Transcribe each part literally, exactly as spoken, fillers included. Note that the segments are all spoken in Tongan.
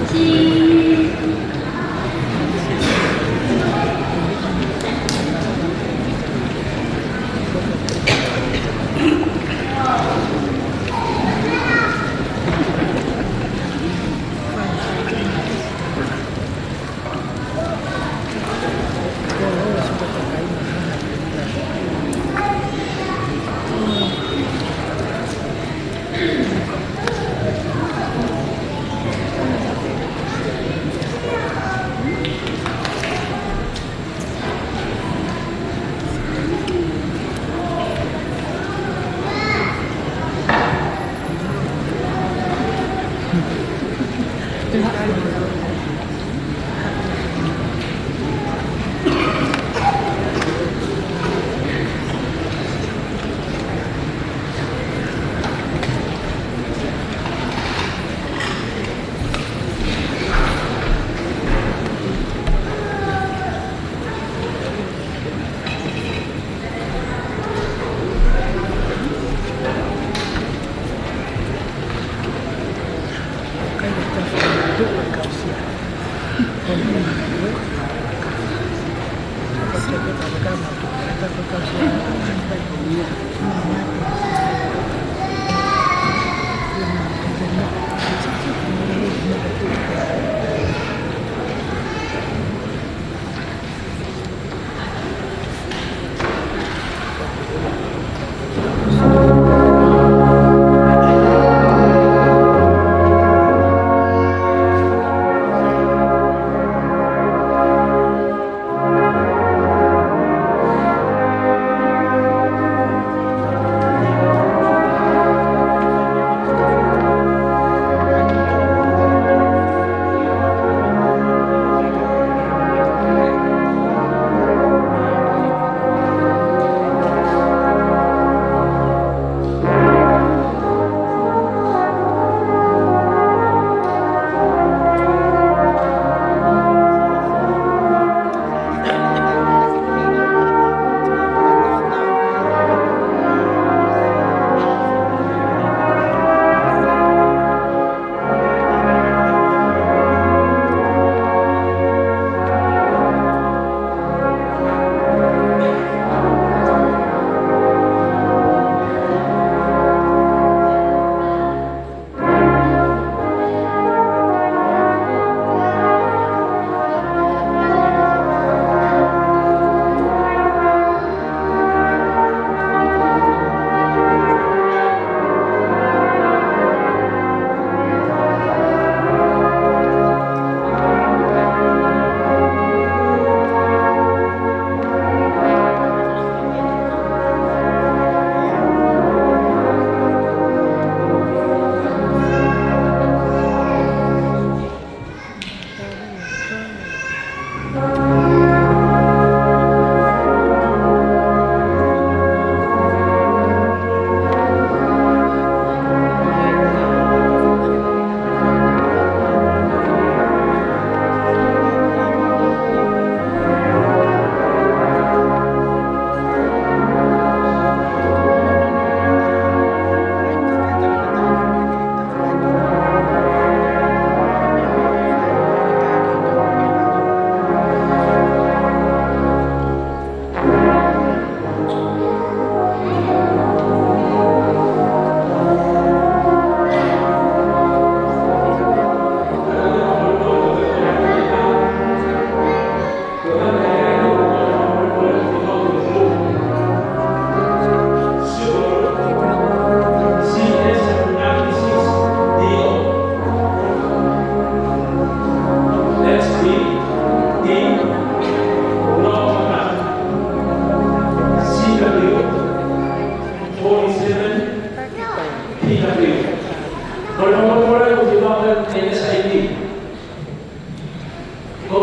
Ko e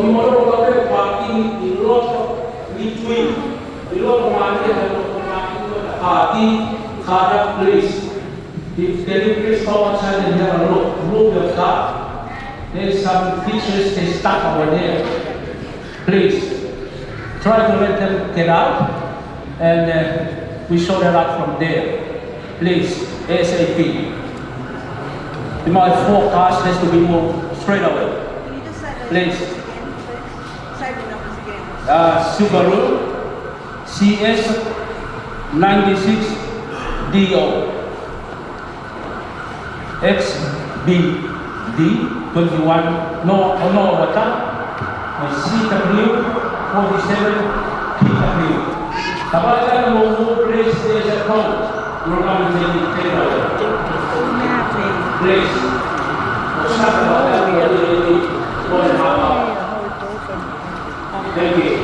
kiʻi motokotoka pē ʻoku pākingi ʻi loto, ʻi tui, ʻi loto mālie, ʻi loto pākingi ʻo e pākingi, kātaki, please. If, can you please come outside and have a look, look your car? There's some features they stuck over there. Please, try to let them get out, and, uh, we sort it out from there. Please, A S A P. My four cars has to be moved straight away. Can you just say the Please. Numbers again, please? Say the numbers again. Uh, Subaru C S ninety-six D O. X B D twenty-one, no, no, wata, C W forty-seven P W. Kapau te mou move, please, there's a call. We're coming to take it. Please. Thank you.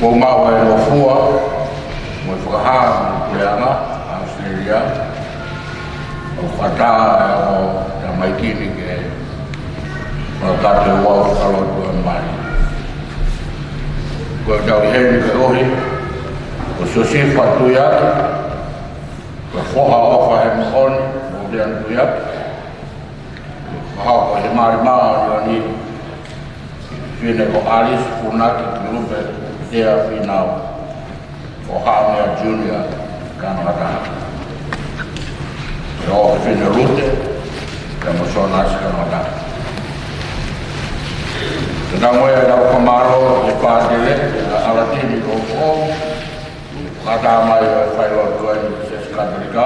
Kuo maʻu e ngofua mo e fakahā ʻa e puleʻanga ʻAositelēlia, ʻo fakataha ʻa e ongo tamaiki ni ke fakakakato e ouau fakalotu ʻa e mali. Ko ʻetau ʻi heni koeʻuhi ko Siosifa Tuiaki, ko e foha ʻo ʻOfa Hemoʻoni mo Leana Tuiaki, fakahoko ʻi he Malimā ʻo ʻIoni, fefine ko ʻAlisi Funaki Kilupe Tea Finau, ʻo Haʻamea Junior Kanongataha, ʻo fefine Lute, pea mo Sōnasi Kanongataha. Ke tau mo ia ʻetau fakamālō ki he pātele, ʻa ʻAlatini Kofoʻou, fakataha mai ʻo e failotu ko eni ki he Siasi Katolika,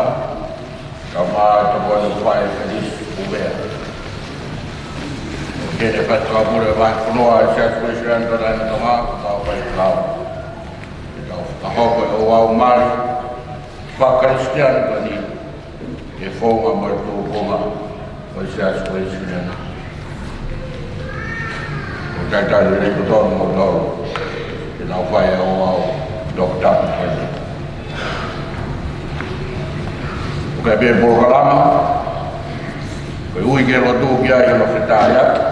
kae ʻumaʻā e tokoni ʻa Faifekau Felisi Uvea. Ko e Faifekau Pule Vahefonua ʻa e Siasi Uēsiliana Tonga, ko e faifekau. Ke tau fakahoko e ouau mali faka-Kalisitiane ko eni, ke founga mo e tuʻunga ʻo e Siasi Uēsiliana. ʻOku talitali lelei kitautolu, ke tau fai e ouau toputapu ko eni. ʻOku ʻi ai pē polokalama, ko e ui ke lotu ki ai ʻo fetaiaki,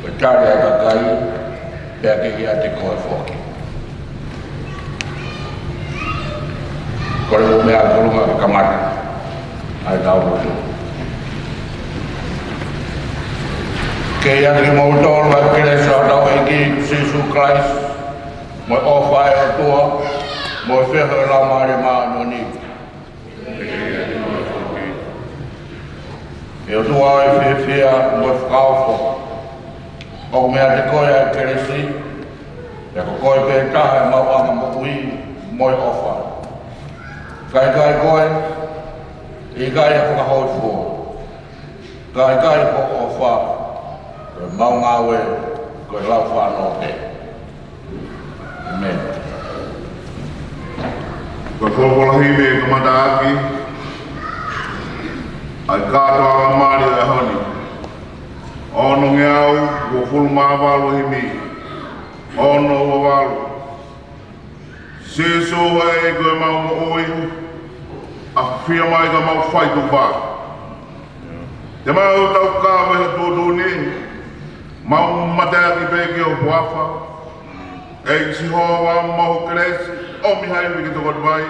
ko e tali ʻa e kakai, pea ke ʻiate koe foki. Kole mo e meʻa ʻi ʻolunga ke kamata ʻa ʻetau lotu. Ke ʻiate kimoutolu ʻa e kelesi ʻa hotau ʻEiki ko Sīsū Kalaisi, mo e ʻofa ʻa e ʻOtua, mo e feohi ʻa e Laumālie Māʻoniʻoni. ʻE ʻOtua ʻo e fiefia mo e fakaofo, ʻoku meiate koe ʻa e kelesi, pea ko koe pē taha ʻa e maʻuʻanga moʻui mo e ʻofa. Ka ʻikai koe, ʻe ʻikai ha fakahōifua. Ka ʻikai ko e ʻofa, ko ʻemau ngāue ko e laufanongo pē. ʻĒmeni. Ko e folofola himi ʻe kamata ʻaki ʻa e kātoanga mali ʻo e ʻaho ni. Onongeau uofulu mā valu himi. Ono ua valu. Sīsū ē, ko ʻemau moʻui, ʻafio mai ka mau fai tufa. Te mau tau kave ha tuʻutuʻuni, mau mateaki pē ki ho huafa. ʻEiki Sihova, mo ho kelesi, ʻomi ha ivi ke tokoni mai.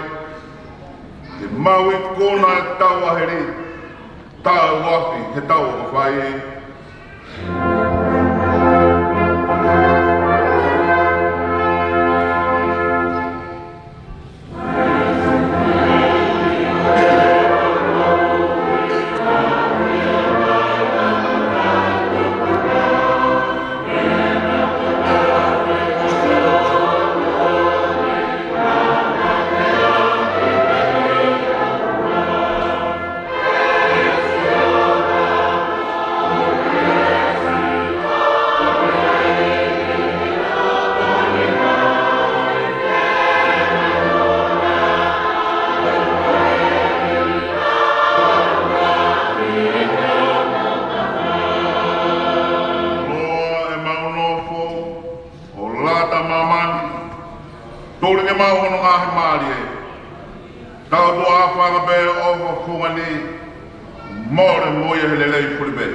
Te mau ikuna ʻetau ʻaho ni, tau afi he tau ʻoku fai. Loa ʻemau nofo ʻo lata māmani, tuli ke mau hono ngaahi mālie. Tau tuʻa fanga pē ʻo fafungani, mole mo ia he lelei fuli pē.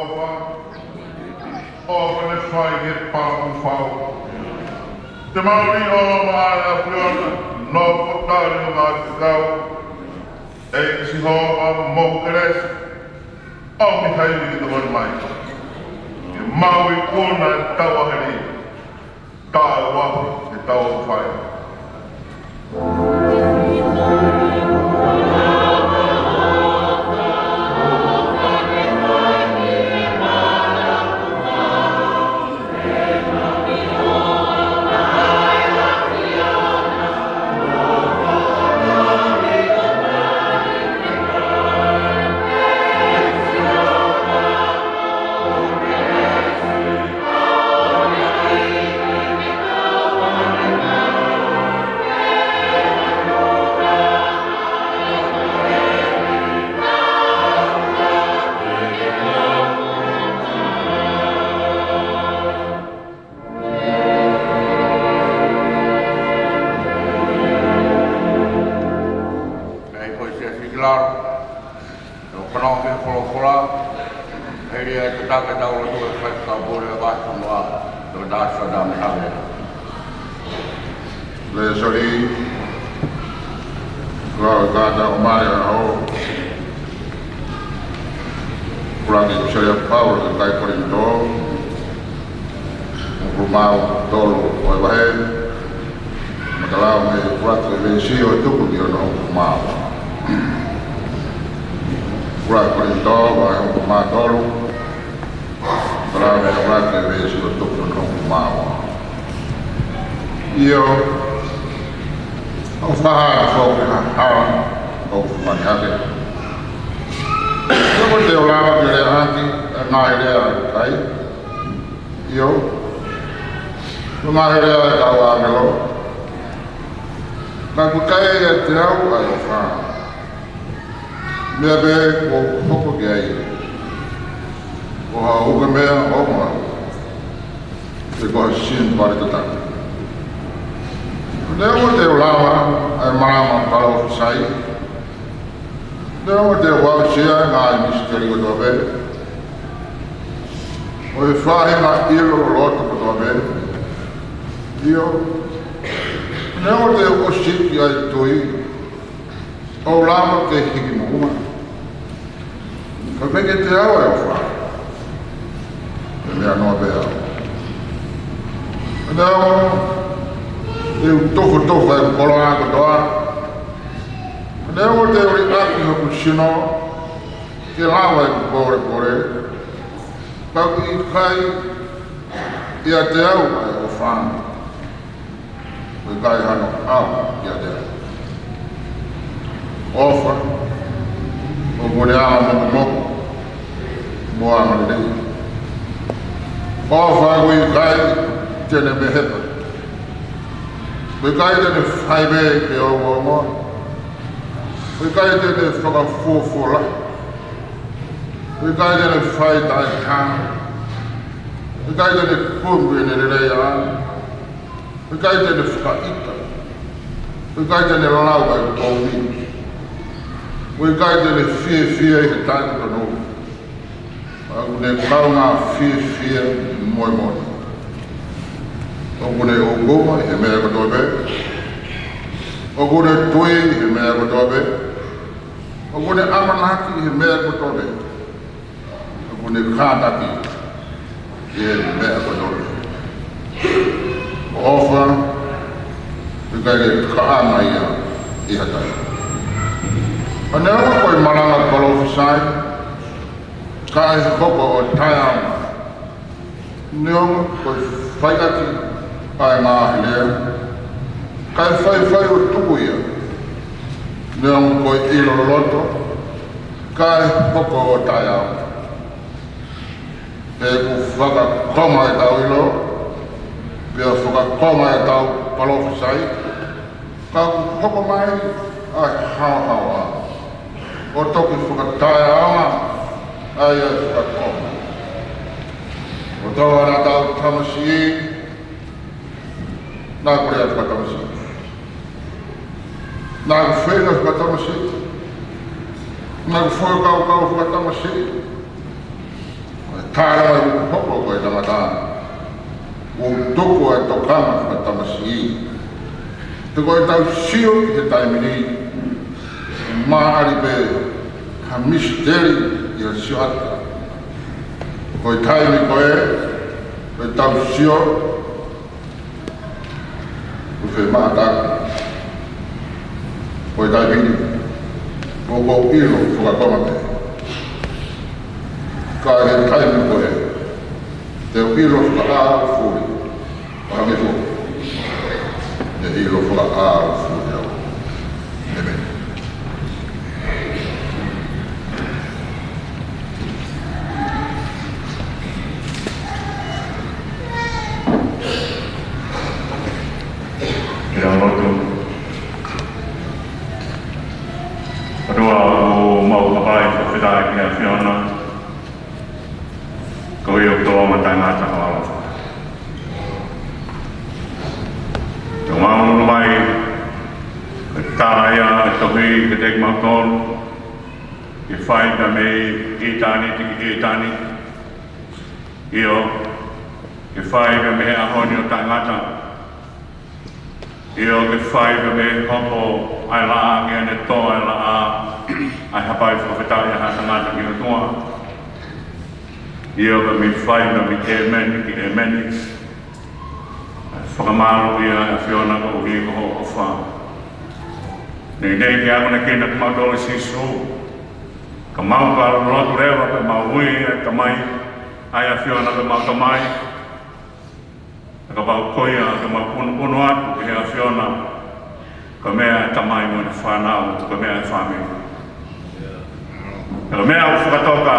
ʻOfa, ʻofa ne fai he palaku fau. Te mauli ʻo maʻa e ʻAfiona, nofo tali ʻo ngāue fekau. ʻEiki Sihova mo kelesi, ʻomi hai wiki tokoni mai. Ke maʻu ʻi kuona e tauʻaheli, taʻu ua, e tau fai. Mei ko e sia sikila, ʻo kono ke folofola, heri e tataki tau lotu e fai ka pule a vasu noa, ʻo tā sa tā me hale. Lēsoni, lau ka ta o mare a o. Kula ke kusele a Paula ki he kakai Kolinitō. Hongofulu mā tolu ʻo e vahe. Matalau mei he ʻuluaki veesi ʻo tuku ki hono hongofulu mā ua. ʻUluaki Kolinitō, vahe hongofulu mā tolu. Matalau mei he ʻuluaki veesi ʻo tuku ki hono hongofulu mā ua. ʻIo, ʻoku faha foki ha hala, ʻoku fumani hake. ʻIo, ko te u lava ke lea ʻaki e ngaahi lea ʻa e kakai. ʻIo, ko e ngaahi lea ʻa e kau ʻāngelo. Ka ʻoku ʻikai ʻiate au ʻa e ʻofa. Meʻa pē kuo u hoko ki ai, ko ha ukamea ʻo maʻu, pe ko ha sino pale tataki. Neongo te u lava ʻa e malanga palōfisai, neongo te u aʻusia e ngaahi misiteli kotoa pē, ʻo e faʻahinga ʻilo loto kotoa pē. ʻIo, neongo te u ʻosiki ʻa e tui, ʻo u lava ke hiki mo uma. Ka ʻoku ʻikai ke te au ʻa e ʻofa, ʻe meʻa noa pē au. Neongo te u tofo tofo ʻa e koloa kotoa. Neongo te u liʻaki hoku sino ke lava ʻeku pōlepole. Ka ʻoku ʻikai ʻiate au ʻa e ʻofa, ʻoku ʻikai hano ʻaho ʻiate au. ʻOfa, ʻoku ne anga mokomoko mo anga lelei. ʻOfa ʻoku ʻikai te ne mehepa. ʻOku ʻikai te ne fai pē ke ongoongoa. ʻOku ʻikai te ne fakafuofuolahi. ʻOku ʻikai te ne fai taʻekana. ʻOku ʻikai te ne kumi ʻene lelei ʻaʻana. ʻOku ʻikai te ne fakaʻita. ʻOku ʻikai te ne lau ʻa e kovi. ʻOku ʻikai te ne fiefia ʻi he taʻetotonu. ʻOku ne kaungā fiefia mo e moʻoni. ʻOku ne ʻofa ʻi he meʻa kotoa pē. ʻOku ne tui ʻi he meʻa kotoa pē. ʻOku ne ʻamanaki ʻi he meʻa kotoa pē. ʻOku ne kātaki ʻi he meʻa kotoa pē. ʻOfa, ʻoku ʻikai ke kaʻanga ia ʻi ha taimi. Neongo ko e malanga palōfisai, ka ʻe hoko ʻo taʻeʻaonga. Neongo ko e fai ʻaki ʻa e ngaahi lea, ka ʻe faifai ʻo tuku ia. Neongo ko e ʻilo loto, ka ʻe hoko ʻo taʻeʻaonga. He ʻoku fakakonga ʻetau ʻilo, pea fakakonga ʻetau palōfisai, ka ʻoku hoko mai ʻa e haohaoa ʻo toki fakataʻeʻaonga ai ʻa e fakakonga. ʻO tau ana tau tamasiʻi, naʻa ku lea fakatamasiʻi. Naʻa ku feinga fakatamasiʻi. Naʻa ku fakakaukau fakatamasiʻi. Tala mai ʻoku hoko ko e tangata ʻoku tuku ʻa e tokanga fakatamasiʻi. He ko ʻetau sio ki he taimi ni, māʻali pē ha misiteli ia sioʻata. Ko e taimi ko ē, ko ʻetau sio ʻoku fie maʻatā. Ko e taimi ni, ʻoku ou ʻilo fakakonga pē. Ka he taimi ko ē, te u ʻilo fakaʻaufuli. Pahame ko, te u ʻilo fakaʻaufuli au. ʻĒmeni. Ke tau lotu. ʻOtua, ʻoku mau hapai fakafetaʻi ki he ʻAfiona, ko ia ʻoku tolonga taʻengata ho ʻaloʻofa. Ke mau ʻunu mai, ke tala ia ʻa e tohi kiate kimautolu, ke fai pē mei ʻitāniti ki ʻitāniti. ʻIo, ke fai pē mei he ʻaho ni ʻo taʻengata. ʻIo, ke fai pē mei he hopo ʻa e laʻā ki heʻene tō ʻa e laʻā, ʻa e hapai fakafetaʻi ʻa ha tangata ki he ʻOtua. ʻIo, ke mei fai pē mei ʻēmeni ki ʻēmeni. Fakamālō ia ʻe ʻAfiona koeʻuhi ko hoʻo ʻofa. Neʻineʻi ke akonekina kimautolu ʻe Sīsū. Ka mau ka lotu leva pea mau ui ʻa e Tamai, ʻa e ʻAfiona pea mau Tamai. Ka kapau ko ia ke mau ʻunuʻunu atu ki he ʻAfiona, ko e meʻa ʻa e tamai mo ʻene fānau, ko e meʻa ʻa e fāmili. Ko e meʻa ʻoku fakatoka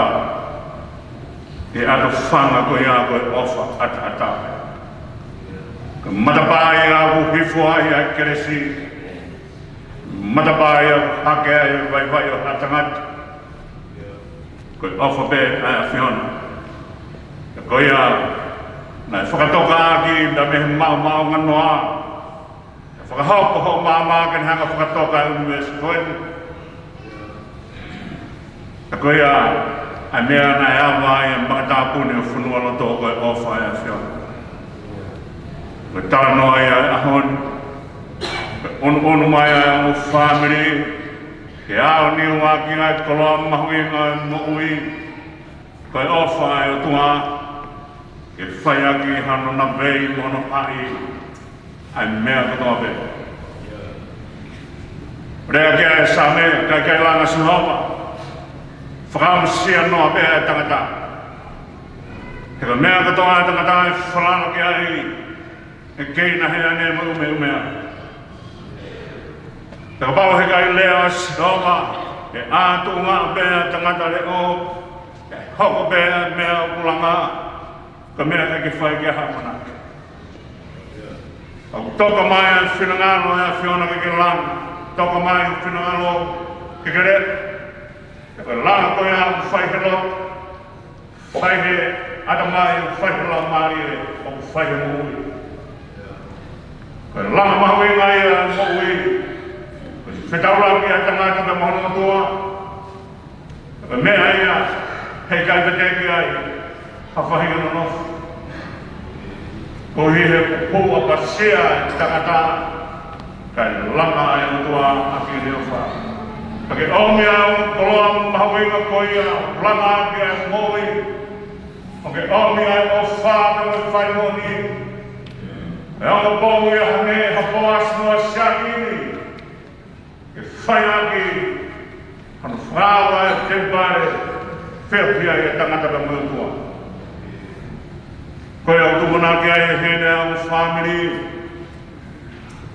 ʻi he ʻotu fanga ko ia ko e ʻofa ʻataʻatā. Ko e matapā ia ʻoku hifo ai ʻa e kelesi. Matapā ia ʻoku hake ai e vaivai ʻo ha tangata. Ko e ʻofa pē ʻa e ʻAfiona. Ko ia, naʻe fakatoka ʻaki ia mei he maomaonganoa. Fakahoko hoʻo maama ke ne hanga ʻo fakatoka ʻa e ʻunivēsi ko eni. Ko ia, ʻa e meʻa naʻe ava ai ʻa e makatāpuni ʻo fonualoto ko e ʻofa ʻa e ʻAfiona. Ko e talanoa ia ʻo e ʻaho ni. Ko e ʻunuʻunu mai ʻa e ongo fāmili, ke aoniu ʻaki ʻa e koloa mahuʻinga ʻo e moʻui, ko e ʻofa ʻa e ʻOtua, ke fai ʻaki hano navei mo hono haʻi ʻa e meʻa kotoa pē. Lea ki ai ʻa e Saame, ka ʻikai langa ʻe Sihova, fakaʻamusia noa pē ʻa e tangata. He ko e meʻa kotoa ʻa e tangata ʻe falala ki ai, ʻe kei nahe ʻene moʻui mo e ʻumeʻumea. Ka kapau he ʻikai lea ʻa Sihova, ʻe ʻā tuʻunga pē ʻa e tangata leʻo, ʻe hoko pē ʻa e meʻa ʻoku langa, ko e meʻa ʻikai ke fai ki ai ha ʻamanaki. ʻOku toka mai ʻa e finangalo ʻo e ʻAfiona ke ke langa, toka mai ʻa e finangalo ke ke lea, ko e langa ko ia ʻoku fai he loto, fai he ʻatamai, fai he laumālie, ʻoku fai he moʻui. Ko e langa mahuʻinga ia ʻo e moʻui. Ko e fetaulaki ʻa e tangata pea mo hono ʻOtua. Ko e meʻa ia, he ʻikai pē teʻeki ai ha faʻahinga nonofo. Koeʻuhi he kuo ʻapasia ʻa e tangata, kae langa ʻa e ʻOtua ʻaki ʻene ʻofa. Ka ke ʻomi ʻa e koloa mahuʻinga ko ia, langa ʻaki ʻa e moʻui. ʻO ke ʻomi ʻa e ʻofa mo e fai moʻoni. ʻE ongo pou ia hangē ha poasi mo ha siakini. Ke fai ʻaki hano fakaava ʻa e temipale, feohi ai ʻa e tangata pea mo e ʻOtua. Ko ia ʻoku tuʻunga ki ai ʻa e heni ʻa e ongo fāmili.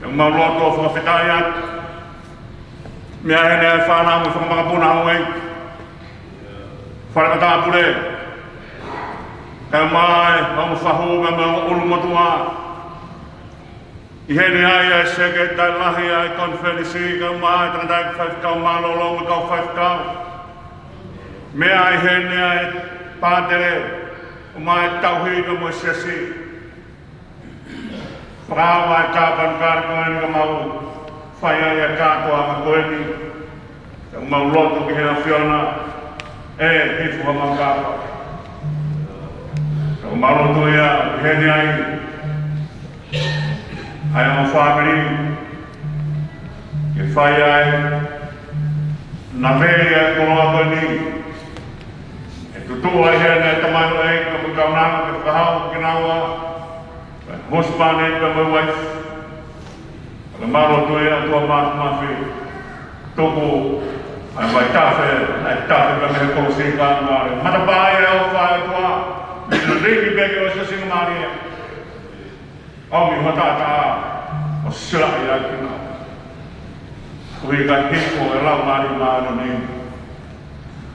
ʻOku mau lotu ʻo fakafetaʻi atu. Meʻa heni ʻa e fānau mo e fanga makapuna ʻo e fale matāpule. Kae ʻumaʻā ʻa e ongo fahu pea mo e ongo ʻulumotuʻa. ʻI heni ai ʻa e sekelitali lahi ʻa e konifelenisi, kae ʻumaʻā ʻa e tangataʻeiki faifekau mālōlō mo e kau faifekau. Meʻa ʻi heni ʻa e pātele, ʻumaʻā ʻa e tauhi pea mo e siasi. Fakaava ʻa e tāpanekale ko eni ka mau fai ai ʻa e kātoanga ko eni. ʻOku mau lotu ki he ʻAfiona, ʻe hifo homau kātoa. Mālō atu ia, ʻi heni ai, ʻa e ongo fāmili, ke fai ai, navei ʻa e koloa ko eni, ʻe tutuʻu ai heni ʻa e tamaioʻeiki mo e kaunanga ke fakahā kinaua, ʻa e husband pea mo e wife. Ka mālō atu ia ʻOtua Māfimafi, tuku ʻa e vaitafe, ʻa e tafe ka mei he kolosi ka mare. Matapā ia ʻo e ʻOtua, ʻo liki pē ki he ʻOtua Siosiua Malia. ʻOmi ho taʻataʻa, ʻo silaʻi ʻaki kinaua. Koeʻuhi ka hifo e Laumālie Māʻoniʻoni,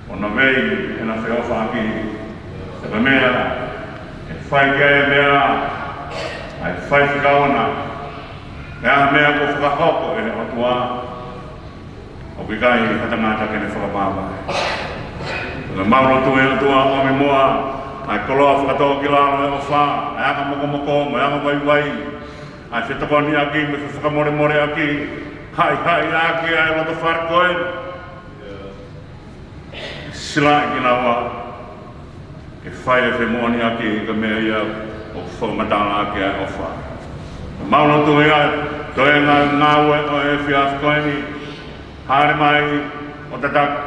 ʻo navei ʻena feʻofaʻaki, ʻa e meʻa, ʻe fai ki ai e meʻa, ʻa e faifekau na, ʻa e meʻa kuo fakahoko ʻe he ʻOtua, ʻoku ʻikai ha tangata ke ne fakamāvae. Ka mālō atu ia ʻOtua, ʻomi muʻa ʻa e koloa fakatōkilalo ʻo e ʻofa, ʻa e anga mokomoko, mo e anga vaivai, ʻa e fetokoniʻaki, mo e fefakamolemoleʻaki, haʻihaʻi ʻaki ʻa e loto fale ko eni. Silaʻi kinaua, ke fai e femoʻoniʻaki ka mei he meʻa ʻoku fakamatala ʻaki ʻa e ʻofa. Mālō atu ia, toe ngā ngāue ʻo e efiafi ko eni, hāʻele mai ʻo tataki,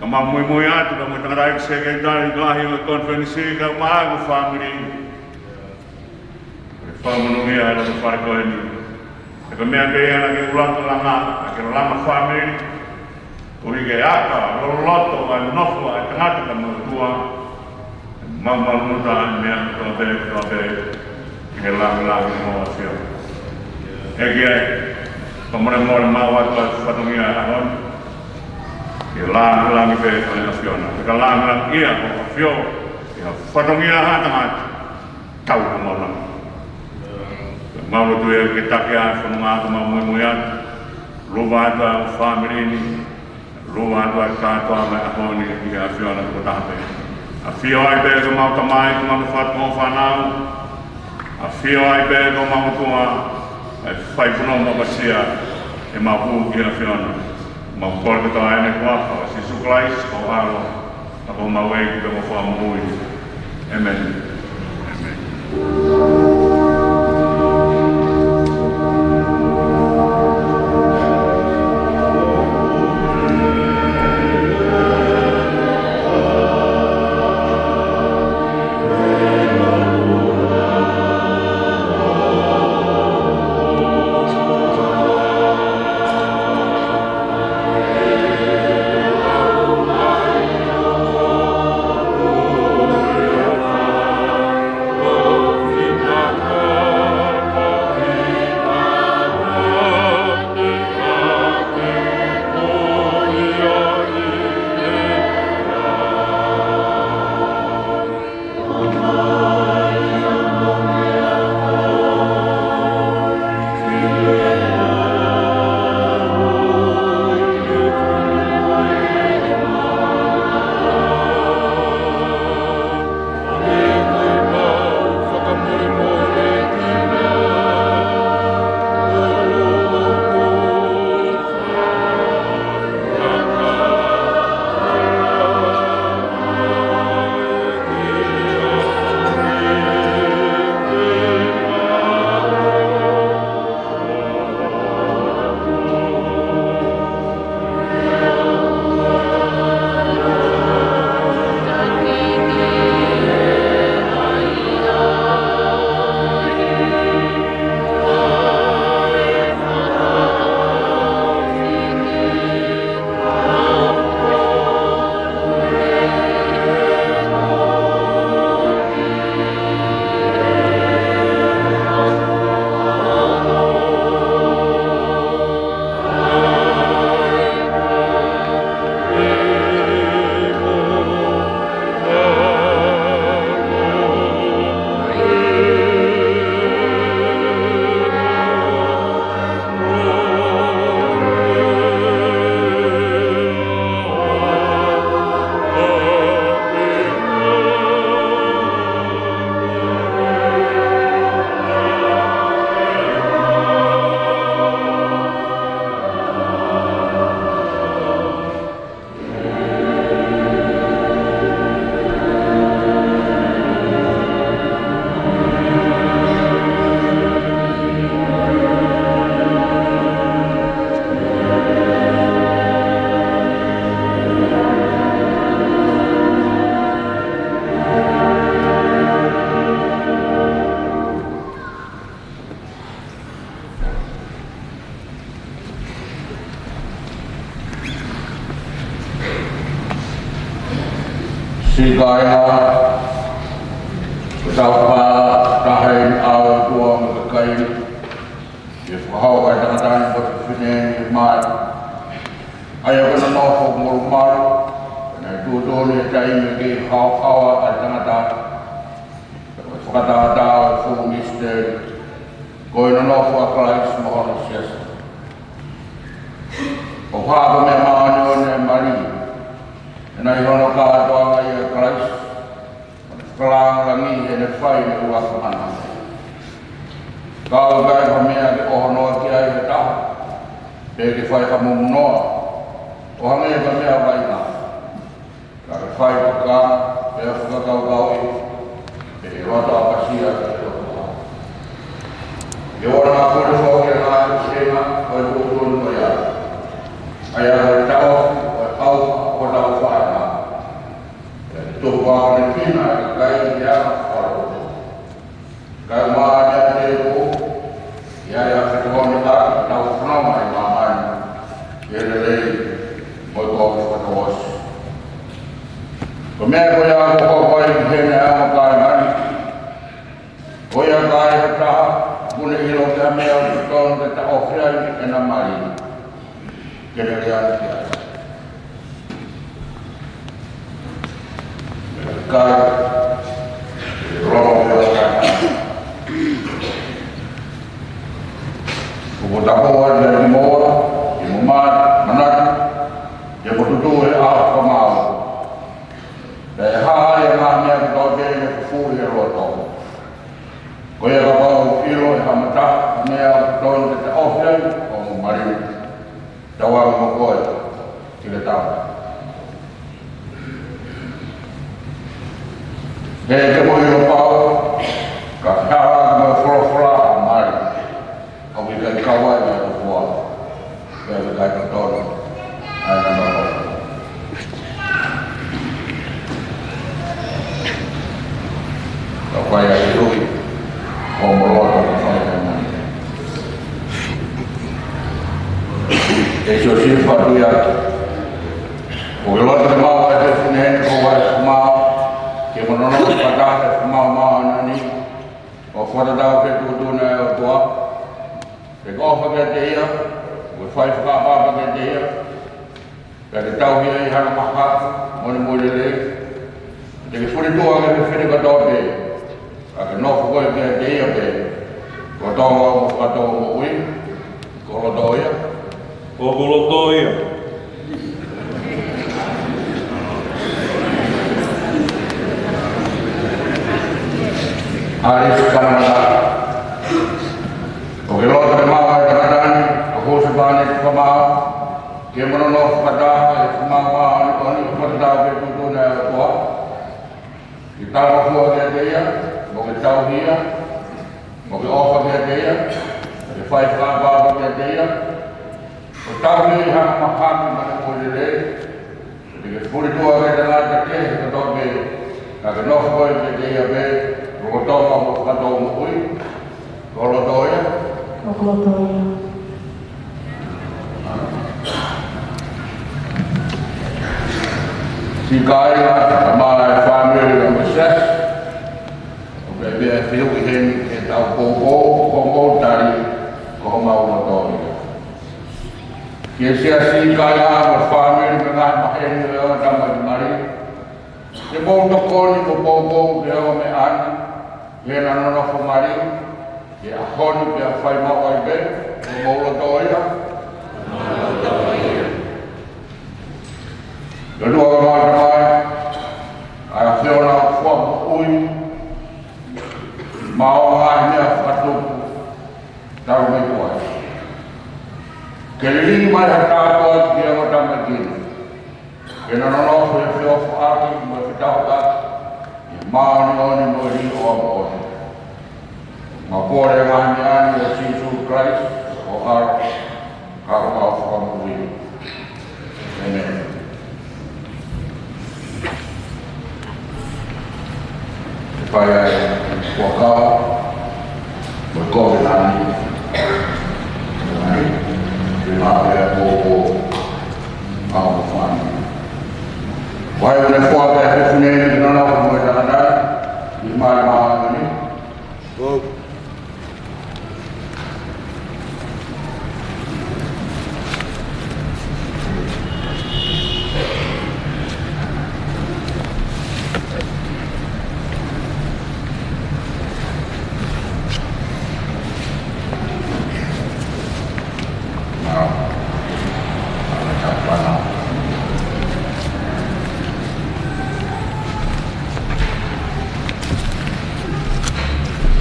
ka mau muimui atu, ka mau tangata ʻi he sekelitali lahi ʻo e konifelenisi, ka mau ko e fāmili. Ko e fakamonūʻia ʻa e loto fale ko eni. He ko e meʻa pē ia naʻa ke ʻuluaki langa, naʻa ke langa fāmili. Koeʻuhi ke aka loloto ʻa e nofo ʻa e tangata ka mo e ʻOtua. Mau malumalu atu ʻa e meʻa kotoa pē, kotoa pē. ʻI he lāngilangi mo e ʻAfio. ʻEiki ē, fakamolemole mau atu ʻa e fatongia ʻa e ʻaho ni. ʻI he lāngilangi pē ʻo e ʻAfiona. Ke ka lāngilangiʻia ʻa e ʻAfio. ʻI he fatongia ʻa e tangata. Tau ka mau langa. Mau lotu ia ke taki ʻa e fononga ka mau muimui atu. Lava atu ʻa e fāmili ni. Lava atu ʻa e kātoa mei he ʻaho ni ʻi he ʻAfiona ko e taha pē. ʻAfio ai pē ko homau Tamai, ko homau Fatu, ko e fānau. ʻAfio ai pē ko homau ʻOtua. ʻA e fai punou mo ʻapasia. ʻEmau hū ki he ʻAfiona. Mau kole kotoa ʻeni ko e huafa ʻo Sīsū Kalaisi ko ho ʻAlo. Ka ko homau ʻEiki pea mo e Fakamoʻui. ʻĒmeni. ʻĒmeni. Kāinga, ko e tau pā taha eni ʻa e ʻOtua mo e kakai ni, ke fakahoko ʻa e tangata ni mo e fefine ni ʻi māmani. ʻA ia ko e nonofo molumalu, ko e tuʻutuʻuni ʻa e taimi ke haohaoa ʻa e tangata, ko e fakatātā ʻo e fuʻu misiteli, ko e nonofo ʻa Kalaisi mo hono siasi. ʻOku hā ko e meʻa māʻoniʻoni ʻa e mali, he naʻe ʻi hono kātoanga ʻia Kalaisi, ʻo ne fakalāngilangiʻi heʻene fai ʻene ʻuluaki mana. Ka ʻoku ʻikai ha meʻa ke ʻohonoa ki ai ha taha, pe ke fai ha mumunoa, ʻo hangē ko e meʻa vaivai. Ka ke fai toka, pea fakakaukauʻi, pe ʻe loto ʻapasia ki he ʻOtua. Ke ʻoua naʻa pule foki ʻa e ngaahi ʻuhinga ʻo e tuʻutuʻuni ko ia, ʻa ia ko e taʻofi ʻo e ʻauha ʻo hotau faʻahinga, pea ke tupu ʻaonekina ʻa e kakai ʻi he anga fakalotu. Kae ʻumaʻā ʻa e meʻa tēpū, ʻi ai ʻa e fetokoniʻaki ʻetau fononga ʻi māmani, ʻi he lelei mo e kovi fakatouʻosi. Ko e meʻa ko ia ʻoku hoko ai ki heʻene ʻaonga kāinga ni, ko ia ka ai ha taha ʻoku ne ʻilo ki ha meʻa ʻoku totonu ke taʻofi ai ʻena mali, ke ne lea ki ai. Kai, ʻe lolo pea kai. ʻOku ou tapou atu kiate kimoua, ke mou manatu, ke mou tutu he ʻaho fakamaau. Pea ʻe hā ai ʻa e ngaahi meʻa kotoa pē ʻoku fufū ʻi he loto. Ko ia kapau ʻoku ʻilo ʻe ha mata ha meʻa ʻoku totonu ke taʻofi ai hoʻomo mali, tauange mo koe ki he tama. He ʻikai ke mou ʻilo pau, ka ke hala mo e folofola ʻa e mali, ʻoku ʻikai kau ai ʻa e ʻOtua, pea ʻikai totonu ʻa ʻena nofo. Ka ʻoku ʻikai ke ui, ʻo mo loto ke fai ʻa e mali. ʻE Siosifa Tuʻiaki, ʻoku ke loto ke maʻu ʻa e fefine ni ko e fakamaau, ke mo nonofo fakataha he fakamaau māʻoniʻoni, ʻo fakatatau ki he tuʻutuʻuni ʻa e ʻOtua, ke ke ʻofa kiate ia, ke ke fai fakaʻapaʻapa kiate ia, pea ke tauhi ia ʻi haʻane mahaki mo ʻene moʻui lelei. Te ke fulituʻa ki he fefine kotoa pē, ka ke nofo koe kiate ia pē, lolotonga hoʻomo fakatou moʻui. Ko e loto ia. Ko e loto ia. ʻAlisi Kanamata. ʻOku ke loto ke maʻu ʻa e tangata ni ko Husepāneti Fakamaau, ke mo nonofo fakataha he fakamaau māʻoniʻoni, ʻo fakatatau ki he tuʻutuʻuni ʻa e ʻOtua? Ke talangofua kiate ia, mo ke tauhi ia, mo ke ʻofa kiate ia, mo ke fai fakaʻapaʻapa kiate ia, ʻo tauhi ia ʻi haʻane mahaki mo ʻene moʻui lelei. Te ke fulituʻa ki he tangata kehe kotoa pē, ka ke nofo koe kiate ia pē, lolotonga hoʻomo fakatou moʻui. Ko e loto ia. Ko e loto ia. Siʻi kāinga, kaeʻumaʻā e fāmili ʻo e siasi, ʻoku ou pehē ʻe fehuʻi heni ke tau poupou, ko hoʻomou tali, ko homau loto ia. Ki he siasi, kāinga mo e fāmili, mo e ngaahi maheni ʻo e ongo tamaiki mali, ke mou tokoni mo poupou ki he ongo meʻa ni, ki heʻena nonofo mali, ki he ʻaho ni pea fai maʻu ai pē, ko homou loto ia. ʻE ʻOtua ko homau Tamai, ʻa e ʻAfiona ʻoku fua moʻui, maʻu ʻa e ngaahi meʻa fakatupu, talu mei tuai. Ke lilingi mai ha tāpuaki ki he ongo tamaiki ni, ke na nonofo he feʻofoʻaki mo e fetaulaki, ʻi he māʻoniʻoni mo e liʻoa moʻoni. Mau kole ʻa e ngaahi meʻa ni ʻia Sīsū Kalaisi, ko ho ʻAlo, ka ko homau Fakamoʻui. ʻĒmeni. Ke fai ai e fuakava mo e kovinānite. Ke maʻu e poupou ʻa hoʻomou fāmili. Ko hai ʻoku ne fua pē ʻa e fefine ni ke nonofo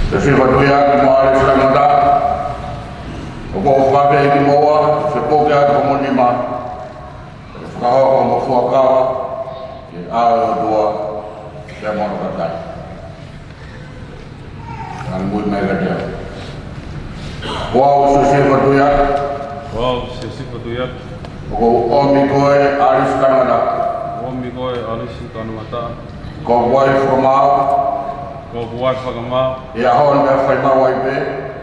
Siosifa Tuiaki mo ʻAlisi Kanongataʻa, ʻoku ou fakaafeʻi kimoua ke puke atu homou nima, ke fakahoko homou fuakava ki he ʻao ʻo e ʻOtua pea mo hono kakai. Tanumui mai kiate au. Ko au Siosifa Tuiaki. Ko au Siosifa Tuiaki. ʻOku ou ʻomi koe ʻAlisi Kanongataʻa. ʻOmi koe ʻAlisi Kanongataʻa. Ko hoku ʻai fakamaau. Ko hoku ʻai fakamaau. ʻI he ʻaho ni pea fai maʻu ai pē.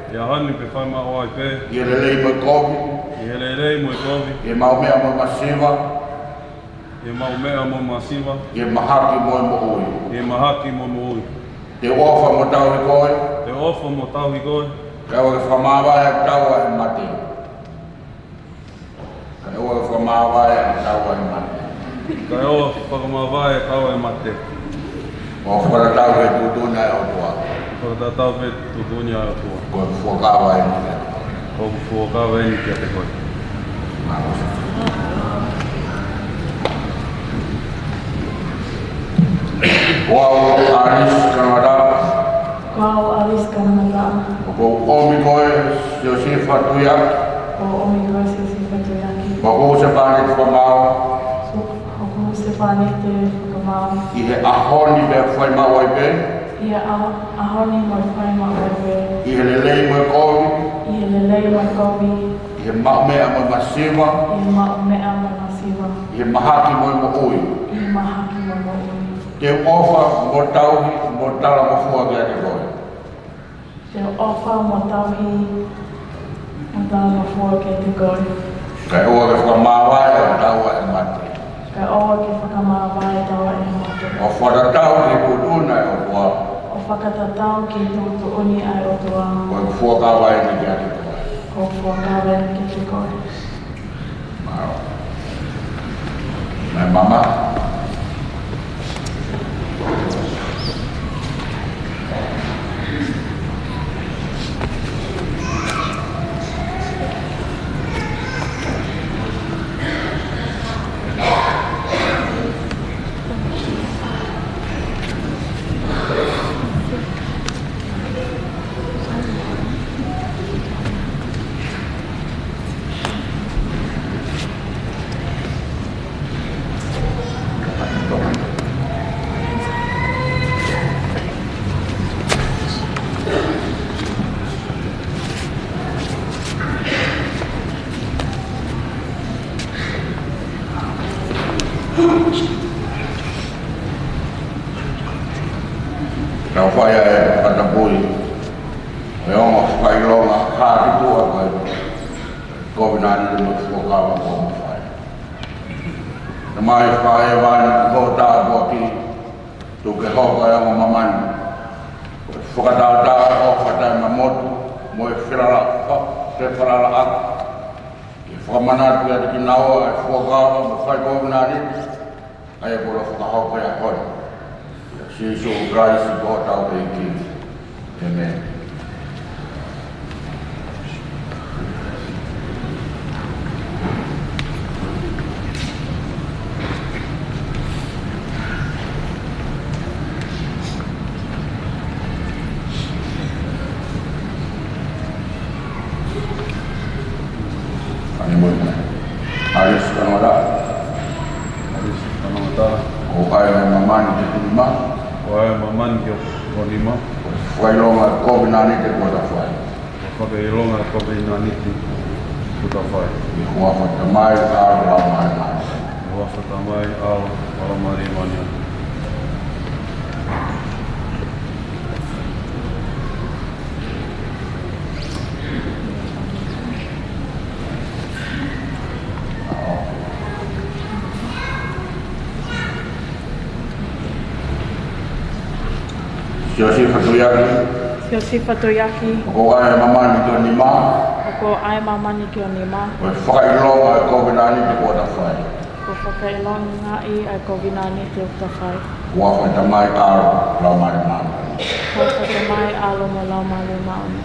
ʻI he ʻaho ni pea fai maʻu ai pē. ʻI he lelei mo e kovi. ʻI he lelei mo e kovi. ʻI he maʻu meʻa mo e masiva. ʻI he maʻu meʻa mo e masiva. ʻI he mahaki mo e moʻui. ʻI he mahaki mo e moʻui. Te u ʻofa mo tauhi koe. Te u ʻofa mo tauhi koe. Kae ʻoua ke fakamāvae ʻeku taua ʻi he mate. Kae ʻoua ke fakamāvae ʻeku taua ʻi he mate. Kae ʻoua ke fakamāvae ʻeku taua ʻi he mate. ʻOku ou fakatatau ki he tuʻutuʻuni ʻa e ʻOtua. Fakatatau ki he tuʻutuʻuni ʻa e ʻOtua. Ko ʻeku fuakava eni kiate koe. Ko ʻeku fuakava eni kiate koe. Mālō. Ko au ʻAlisi Kanongataʻa. Ko au ʻAlisi Kanongataʻa. ʻOku ou ʻomi koe Siosifa Tuiaki. ʻOku ou ʻomi koe Siosifa Tuiaki. Ko hoku husepāniti fakamaau. Ko hoku husepāniti fakamaau. ʻI he ʻaho ni pea fai maʻu ai pē. ʻI he ʻaho, ʻaho ni mo e fai maʻu ai pē. ʻI he lelei mo e kovi. ʻI he lelei mo e kovi. ʻI he maʻu meʻa mo e masiva. ʻI he maʻu meʻa mo e masiva. ʻI he mahaki mo e moʻui. ʻI he mahaki mo e moʻui. Te u ʻofa mo tauhi mo talangofua kiate koe. Te u ʻofa mo tauhi mo talangofua kiate koe. Kae ʻoua ke fakamāvae ʻeku taua ʻi he mate. Kae ʻoua ke fakamāvae ʻeku taua ʻi he mate. ʻOku ou fakatatau ki he tuʻutuʻuni ʻa e ʻOtua. ʻOku ou fakatatau ki he tuʻutuʻuni ʻa e ʻOtua. Ko ʻeku fuakava eni kiate koe. Ko ʻeku fuakava eni kiate koe. Mālō. Mei mama. Tau fai ʻa e fakatapui. ʻE ongo fakaʻilonga kātaki atu ai. Kovinānite mo e fuakava kuo mou fai. Tamai fakaʻevaʻeva, ko ho tāpuaki, tuku ke hoko ʻa e ongo māmani ko e fakatātā ʻo e fakataha mamotu mo e felala, felala ʻaki ke fakamanatu kiate kinaua ʻa e fuakava mo e fai kovinānite, ʻa ia kuo fakahoko he ʻaho ni. ʻIa Sīsū Kalaisi ko hotau ʻEiki. ʻĒmeni. Kāinga, ʻAlisi Kanongataʻa. ʻAlisi Kanongataʻa. ʻOku ʻai ʻa e māmani ki ho nima. ʻOku ʻai ʻa e māmani ki ho nima. Fakaʻilonga kovinānite kuo ta fai. Fakaʻilonga kovinānite kuo ta fai. ʻI he huafa Tamai, ʻAlo, Laumālie Māʻoniʻoni. ʻI he huafa Tamai, ʻAlo, Laumālie Māʻoniʻoni. Siosifa Tuiaki. Siosifa Tuiaki. ʻOku ou ʻai ʻa e māmani ki ho nima. ʻOku ou ʻai ʻa e māmani ki ho nima. Ko e fakaʻilonga ʻo e kovinānite kuo ta fai. Ko e fakaʻilonga ʻi he kovinānite kuo ta fai. Huafa Tamai, ʻAlo, Laumālie Māʻoniʻoni. Huafa Tamai, ʻAlo mo Laumālie Māʻoniʻoni.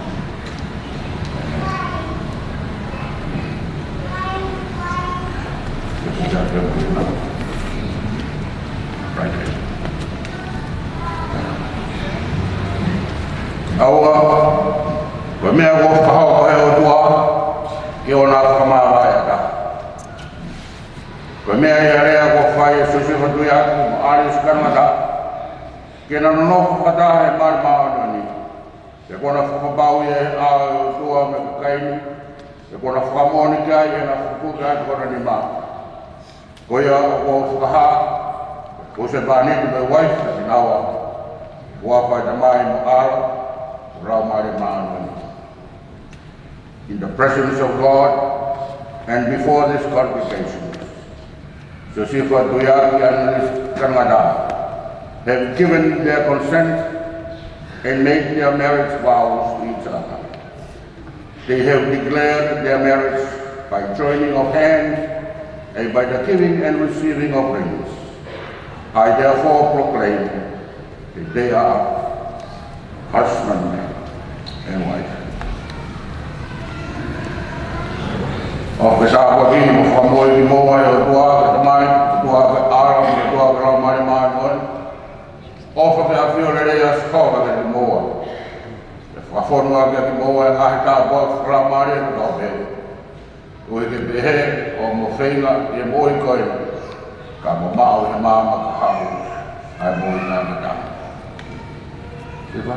Kaua, ko e meʻa kuo fakahoko ʻe he ʻOtua, ke ʻoua naʻa fakamāvae ha taha. Ko e meʻa ia ʻa e lea kuo fai ʻe Siosefa Tuʻiaki mo ʻAlisi Kanengataʻa, ke na nonofo fakataha ʻi he Mali Māʻoniʻoni. Pea kuo na fakapapauʻi ʻe he ʻao ʻo e ʻOtua mo e kakai ni, pea kuo na fakamoʻoni ki ai ʻi heʻena fakatuʻu ki ai ʻa e konga nima. Ko ia ʻoku ou fakahā, ko e husepāniti mo e uaifi ʻa kinaua, ʻi he huafa ʻo e Tamai mo e ʻAlo, mo e Laumālie Māʻoniʻoni. In the presence of God and before this congregation, Siosefa Tuʻiaki and ʻAlisi Kanengataʻa have given their consent and made their marriage vows to each other. They have declared their marriage by joining of hands and by the giving and receiving of rings. I therefore proclaim that they are husband and wife. ʻOku ke tāpuaki mo fakamoʻui kimoua ʻe he ʻOtua ko e Tamai, ʻOtua ko e ʻAlo, ʻOtua ko e Laumālie Māʻoniʻoni. ʻOfa pea ʻafio lelei ʻa Sihova kiate kimoua. Pea fakafonu ʻaki ʻa kimoua ʻa e ngaahi tāpuaki fakalaumālie kotoa pē. ʻOua ʻe pehē ʻoku mo feinga ʻi he moʻui ko eni, ka mo maʻu ʻi he maama ka haʻu ʻa e moʻui taʻengata. Siva,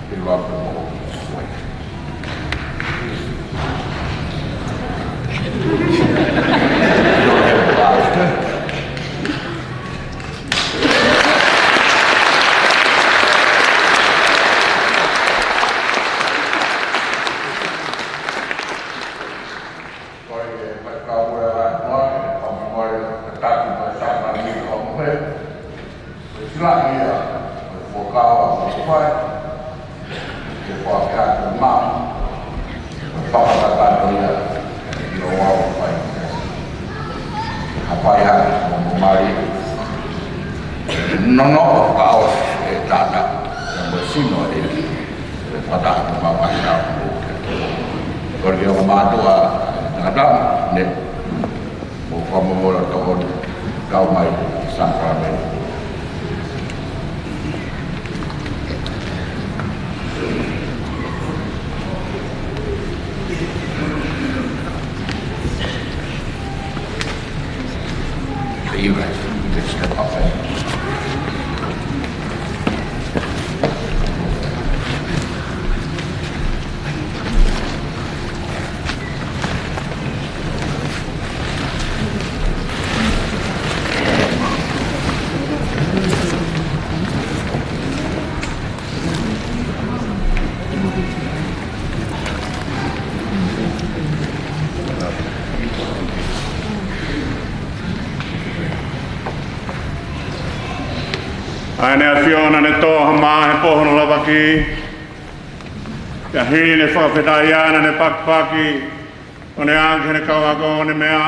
siva pē mo ʻoku. Ko e faifekau ʻa e ʻOtua, ko e fakamolemole, ko e taki mo e sākalamēniti ʻo e mohe. Ko e silaʻi ia ʻo e fuakava kuo fai, ke foaki atu maʻu, ko e fakakakato ia ʻi hoʻo fai. Hapai atu mo mali, nonoʻo fakaʻosi e tata, mo e sino ʻo e ʻEiki. Fakataha mo e mau kainau. Kole ke ʻoua mātuʻa tangata ne mo fakamolemole tokoni kau mai ki he sākalamēniti. You guys, just step up there. ʻA ʻEne ʻAfio naʻa ne tō ha mā he pō hono lavaki, pea hili ʻene fakafetaʻi naʻa ne pakipaki, ʻo ne ʻange ki heʻene kau ako ʻo ne meʻa,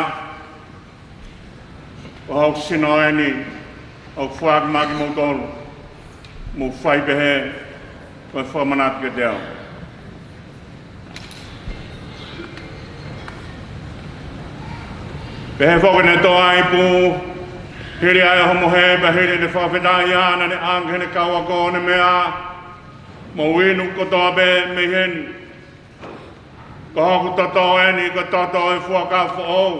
Ko hoku sino eni, ʻoku foaki maʻa kimoutolu, mou fai pehē, ko e fakamanatu kiate au. Pehē foki ʻene tō ʻa e ipu, hili ai hono mohe, pea hili ʻene fakafetaʻi naʻa ne ʻange ki heʻene kau ako ʻo ne meʻa, mou inu kotoa pē mei heni. Ko hoku toto eni, ko e toto ʻo e fuakava foʻou.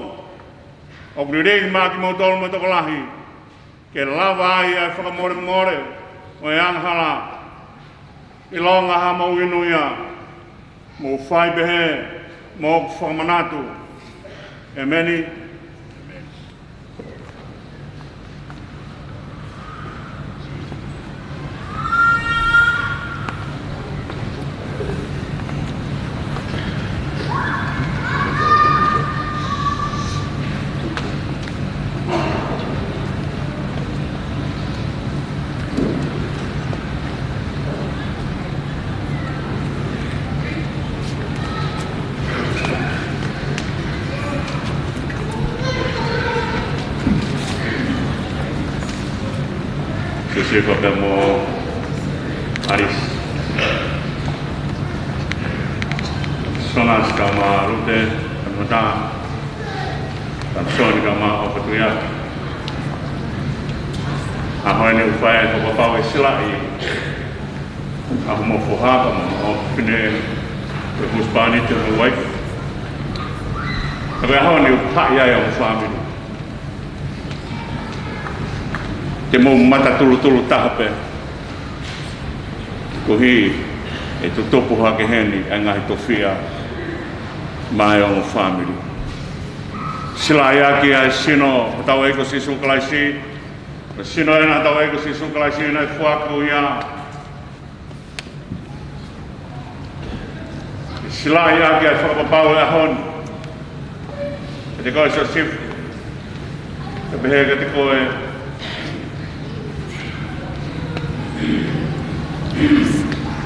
ʻOku lilingi maʻa kimoutolu mo e tokolahi, ke lava ai ʻa e fakamolemole mo e angahala. ʻIlonga haʻamou inu ia, mou fai pehē, mo hoku fakamanatu. ʻEmeni. Siʻisiʻi ko pē mo Alice. Sona sika ma Rute, mata. Tansoni ka ma o patuia. ʻA hono ʻuhinga ʻoku fai ai ʻa e fakapapau ʻe silaʻi. ʻa hoʻomo foha pea mo hoʻo fefine, ʻe husband, ʻe mo wife. Ka ko e ʻaho ni ʻoku haʻi ai hoʻomo fāmili. Te mou matatulutulu taha pē. Koeʻuhi ʻe tutupu hake heni ʻa e ngaahi tofiʻa maʻa hoʻomo fāmili. Silaʻi ʻaki ʻa e sino hotau ʻEiki ko Sīsū Kalaisi. Ko e sino ena hotau ʻEiki ko Sīsū Kalaisi naʻe foaki ia. Silaʻi ʻaki ʻa e fakapapau ʻo e ʻaho ni. Kiate koe Siosifa. Kae pehē kiate koe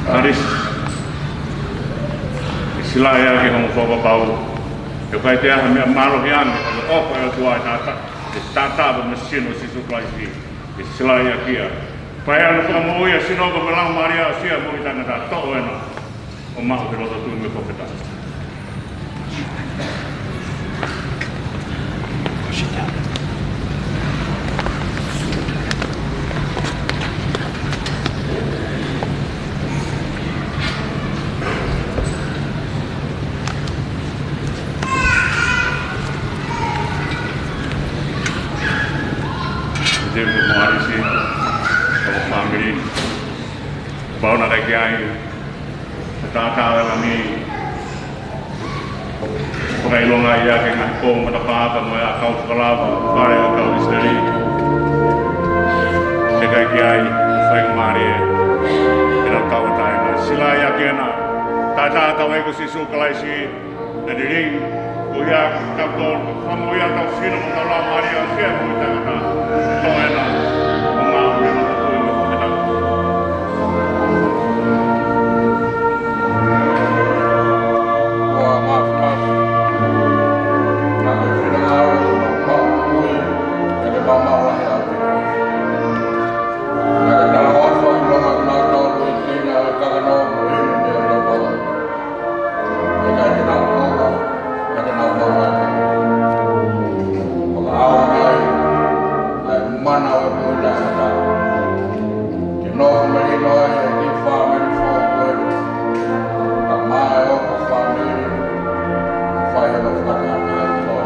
ʻAlisi. Silaʻi ʻaki hoʻomo fakapapau. He ʻoku ʻikai toe ʻi ai ha meʻa mālohi ange, ʻoku ʻofa ʻa e ʻOtua ʻi he taʻataʻa, ʻi he taʻataʻa mo e sino ʻo Sīsū Kalaisi. Silaʻi ʻaki ia. Pea ʻe ʻi ai hono fakamoʻui ʻa e sino pea mo e Laumālie ʻo Sīsū mo e tangata toʻo ena ʻo maʻu he loto tui mo e fakafetaʻi. Te mo ʻAlisi, mo e fāmili. Pau naʻe ʻikai ke ʻi ai ha taʻataʻa ʻo e Langi. Fakaʻilonga ia ki he ngaahi pou matapā pea mo e ʻakau fakalava, fale ʻo e kau ʻIsileli. He ʻikai ke ʻi ai ha faingamālie ke nau tauʻatāina. Silaʻi ʻaki ena taʻataʻa hotau ʻEiki ko Sīsū Kalaisi. Naʻe lilingi, ko ia ka tau, fakamoʻui ʻa hotau sino mo hotau laumālie ʻo Sīsū mo e tangata toʻo ena ʻo maʻu he loto tui mo e fakafetaʻi. Kuo mafimafi, naʻa ke finangalo, maʻu moʻui, naʻa ke maʻu maʻu lahi ʻaupito. Naʻa ke talaʻofa ʻi loto ʻo kinautolu ʻi he tino ʻo e kakano mo e inu ʻi he loto. ʻIkai te nau ʻofa, ʻikai te nau ʻofa. Fakaʻau mai ʻa e mana ʻo e moʻui taʻengata. Ke nofo melino ai ʻa e kiʻi fāmili foʻou ko eni. Ka maʻa e ʻofa fāmili, fai hono fakatātā ʻi he ʻOtua.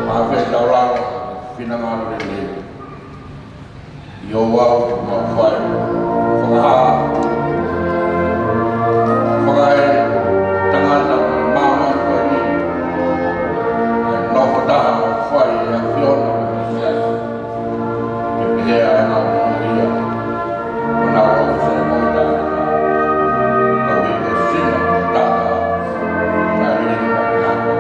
Pea fai ʻetau lalo, finangalo lelei. ʻI hoʻo ʻalu ʻo fai, fakahā, fakaʻi tangata mo e māmani ko eni, ʻa e nofo taha ʻo fai ʻa e ʻAfiona mo e siasi, ke pehē ʻa e ngaahi moʻui ia, ʻo nau ʻofa mo e tangata, ka ui ko e sino taha, naʻe lilingi mo e tangata.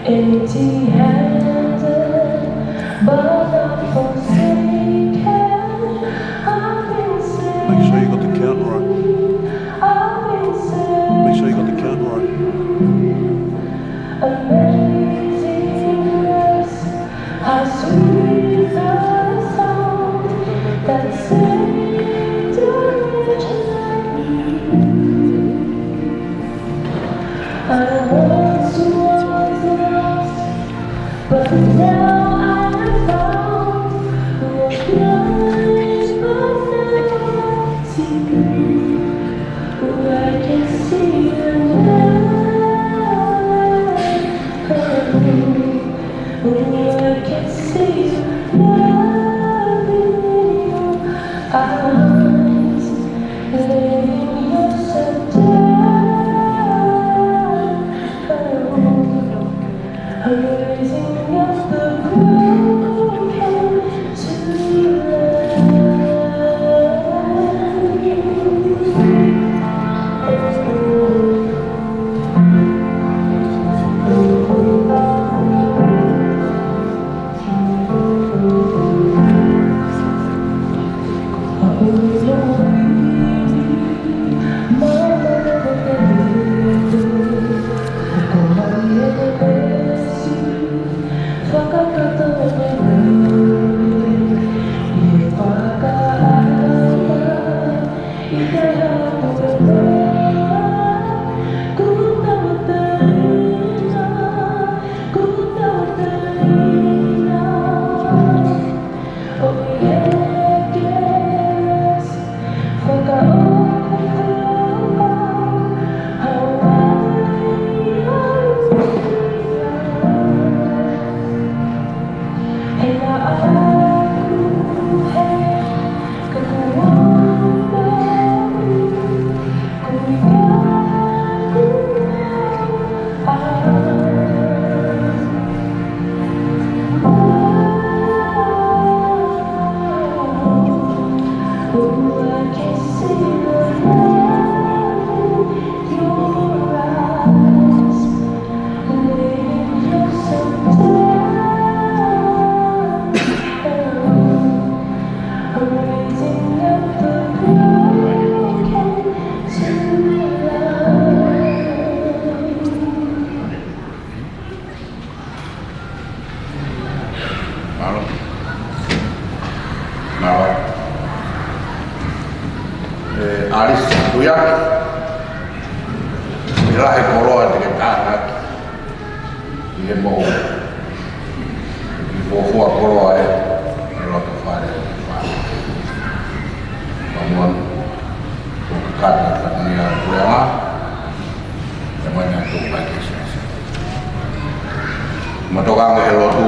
Empty-handed, but not forsaken. I've been saved. Make sure you got the count right. I've been saved. Make sure you got the count right. Amazing grace, how sweet the sound that saved a wretch like me. I once was lost, but now I am found. Was blind, but now I see. Oh, I can see you now. Oh, I can see you now. Eyes, laying yourself down. Oh, I'm raising up the broken to life. ʻAlisi Tuiaki, ʻi he lahi koloa te ke tānaki ʻi he moʻui. ʻI he fuofua koloa ē, ʻi loto fale ʻo e fale. Pea mo e, ʻo ka kata ka ni a puleʻanga, ʻe mai na tō mai ke sese. Mo tokanga he lotu,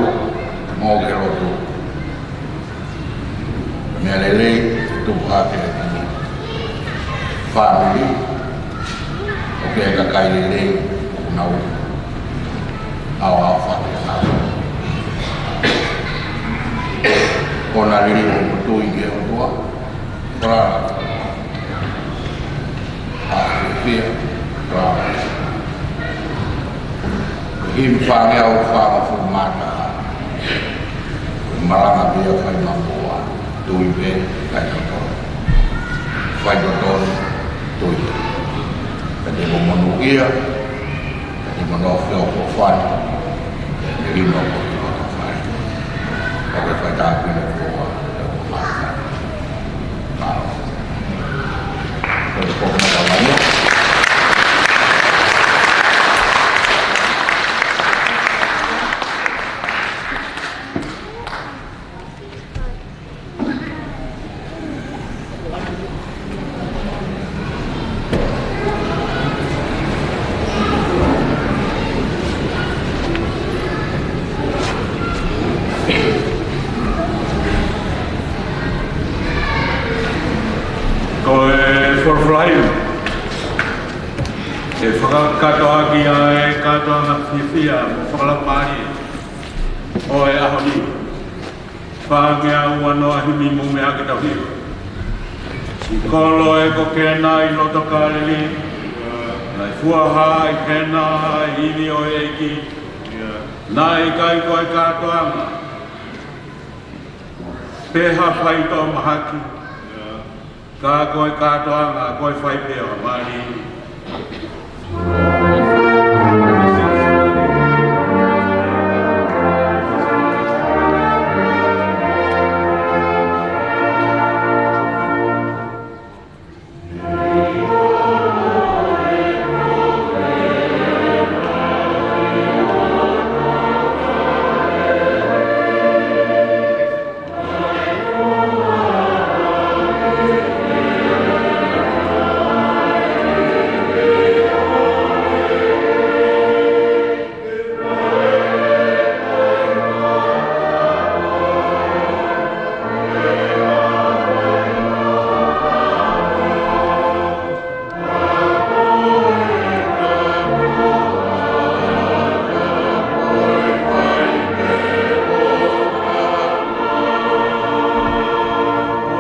mo ke lotu. Meʻa lelei, tupu hake e fāmili, ʻo ke kakai lelei, ʻoku nau ʻaoʻaofaki ʻa e ʻOtua. Liliu hoku tui ki he ʻOtua. Tala. ʻA, fiefia, ka, ko e himi fāngeau fāngofulu mā taha. Ko e malanga pē ia fai mapua, tui pē, faitotonu. Faitotonu, tui. Ka te mo monūʻia, ka te mo nofio ko fana, ka te lino ko i loto fai. Ka ke fai tāpine ko a, ka ko mata. Mālō. Ko e folofola himi ʻe fakakakato ʻaki ʻa e kātoanga fiefia mo fakalaumālie ʻo e ʻaho ni. Fāngeau ua noa, himi mo meʻa ke tau hiva. Siʻi kolo ē ko Kena ʻi loto Kāleli, naʻe fuaha ʻi Kena ʻa e ivi ʻo e ʻEiki, naʻe ʻikai ko e kātoanga pe ha faitoʻo mahaki, ka ko e kātoanga, ko e fai pē ʻo ha mali.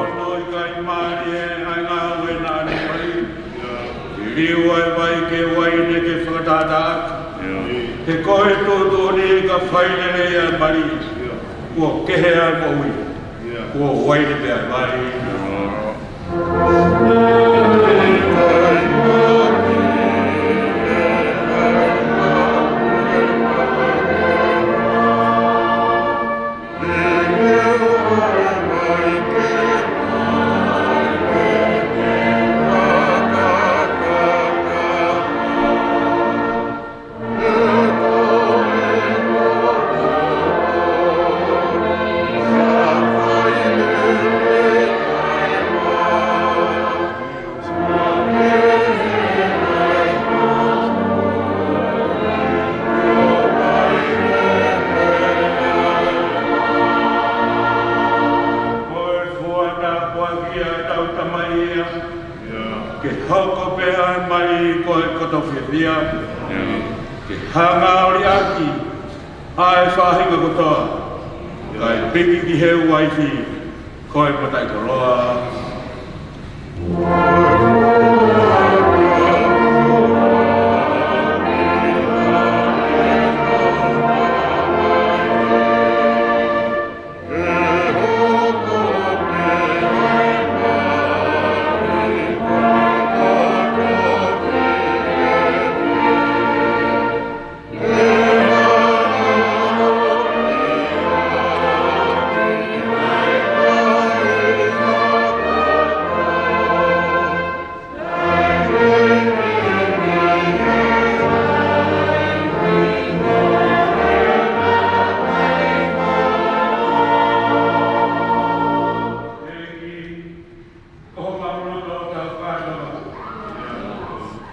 Ono ʻikai mali e ʻai ngā ue nā ni pali. Ke liu ʻa e vai ke uaine ke fakatātaaʻaki. He ko e tuʻutuʻuni ka fai lelei ʻa e mali, kuo kehe ʻa e moʻui. Kuo uaine pē ʻa e vai. Ko e fuata kuakia tau tamaia. Ke hoko pē ʻa e mali ko e koto fiefia. Ke hanga ʻo liʻaki ʻa e faʻahinga kotoa. Kae piki ki he uaifi ko e mataʻikoloa.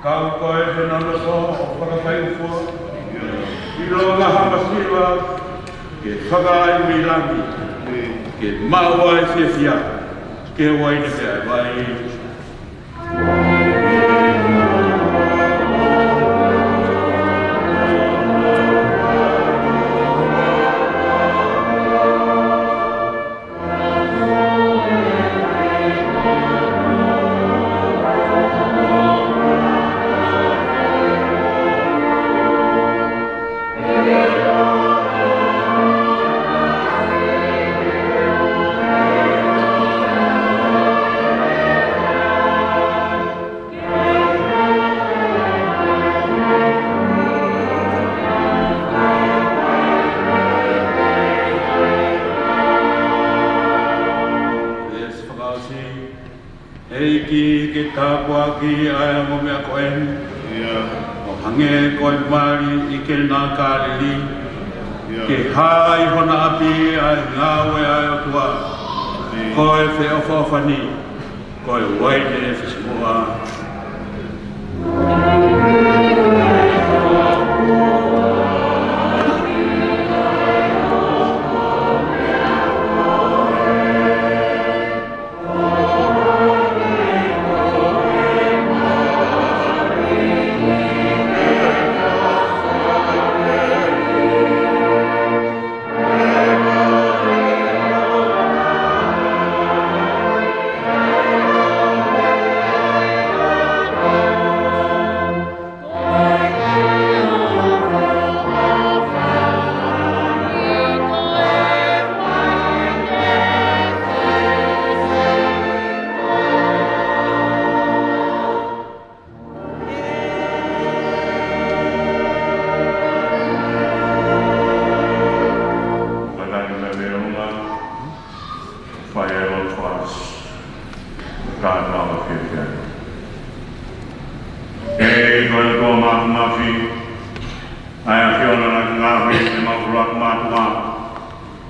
Tau ko e he nonofo ʻo fakafaiʻufua ʻi loto ʻo ha masiva ke fakaʻaiʻai mei langi, ke maʻu ai fiefia, ke uaine pea ʻe vai. Veesi fakaʻosi. ʻEiki, ke tāpuakiʻi ʻa e ongo meʻa ko eni. ʻIo. ʻO hangē ko e mali ʻi Kena Kāleli. ʻIo. Ke hā ʻi hona ʻapi ʻa e ngāue ʻa e ʻOtua. ʻIo. Ko e feʻofoʻofani, ko e uaine fisimuʻa. Fakataki mai pē ʻo lea, fai ʻa e lotu fakaʻosi. Kātaki ʻo fiefia. ʻEiki ko e ʻOtua Māfimafi, ʻa e ʻAfiona naʻa ke ngaohi ʻe he ʻuluaki mātuʻa,